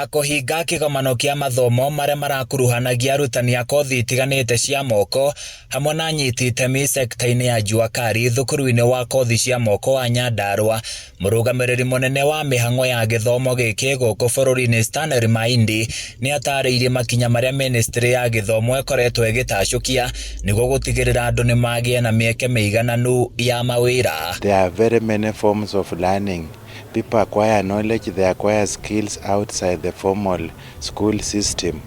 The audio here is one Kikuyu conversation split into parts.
ya kũhinga kĩgomano kĩa mathomo marĩa marakuruhanagia arutani a kothi itiganĩte cia moko hamwe na anyiti itemi sekta-inĩ ya jua kali thukuru-inĩ wa kothi cia moko wa Nyandarua. Mũrũgamĩrĩri mũnene wa mĩhang'o ya gĩthomo gĩkĩ gũkũ bũrũri-inĩ Stanley Maindi nĩ atarĩirie makinya marĩa ministry ya gĩthomo ĩkoretwo ĩgĩtacũkia nĩguo gũtigĩrĩra andũ nĩ magĩe na mĩeke mĩigananu ya mawĩra. There are very many forms of learning. People acquire knowledge, they acquire skills outside the formal school system.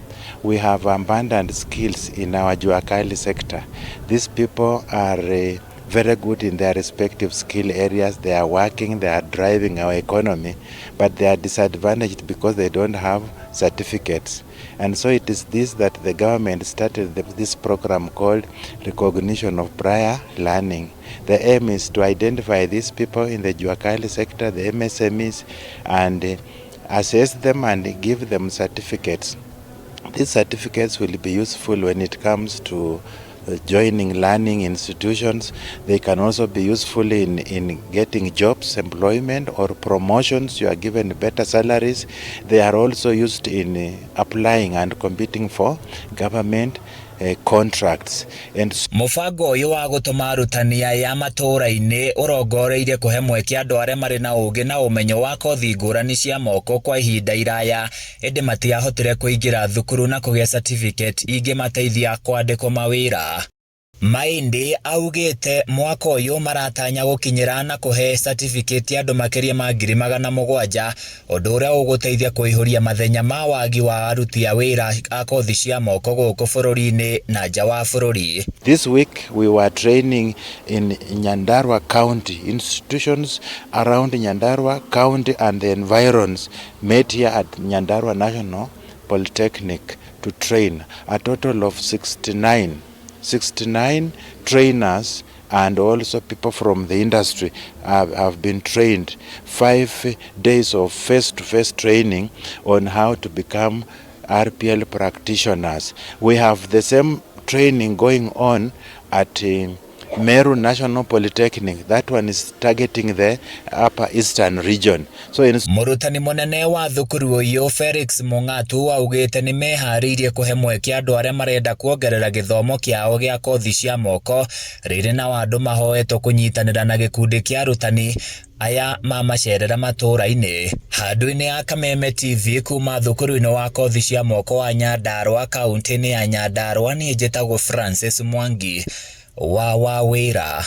We have abundant skills in our Juakali sector. These people are very good in their respective skill areas. They are working, they are driving our economy, but they are disadvantaged because they don't have certificates. And so it is this that the government started this program called Recognition of Prior Learning. The aim is to identify these people in the Juakali sector, the MSMEs, and assess them and give them certificates. These certificates will be useful when it comes to joining learning institutions. They can also be useful in getting jobs, employment, or promotions. You are given better salaries. They are also used in applying and competing for government contracts. And Mũbango ũyũ wa gũtũma arutani aya matũũra-inĩ ũrongoreirie kũhe mweke andũ arĩa marĩ na ũũgĩ na ũmenyo wa kothi ngũrani cia moko kwa ihinda iraya ĩndĩ matiahotire kũingĩra thukuru na kũgĩa certificate ingĩmateithia kwandĩkwo mawĩra. Maindi augĩte mwaka ũyũ maratanya gũkinyĩra na kũhe certificate andũ makĩria ma 700,000, ũndũ ũrĩa ũgũteithia kũihũria mathenya ma wagi wa aruti a wĩra a kothi cia moko gũkũ bũrũri-inĩ na nja wa bũrũri. This week we were training in Nyandarua County. Institutions around Nyandarua County and the environs met here at Nyandarua National Polytechnic to train a total of 69 trainers, and also people from the industry have been trained. 5 days of face-to-face training on how to become RPL practitioners. We have the same training going on at Meru National Polytechnic. That one is targeting the Upper Eastern region. So in Mũrutani mũnene wa thukuru ũyũ Felix Mung'atu augĩte nĩ meharĩirie kũhe mweke andũ arĩa marenda kuongerera gĩthomo kĩao gĩa kothi cia moko, rĩrĩ nao andũ mahoetwo kũnyitanĩra na gĩkundi kĩa arutani aya mamacerera matũũra-inĩ. Handũ-inĩ ya Kameme TV kuma thukuru-inĩ wa kothi cia moko wa Nyandarua, kaunti-inĩ ya Nyandarua, niĩ njĩtagwo Francis Mwangi wa Wawĩra.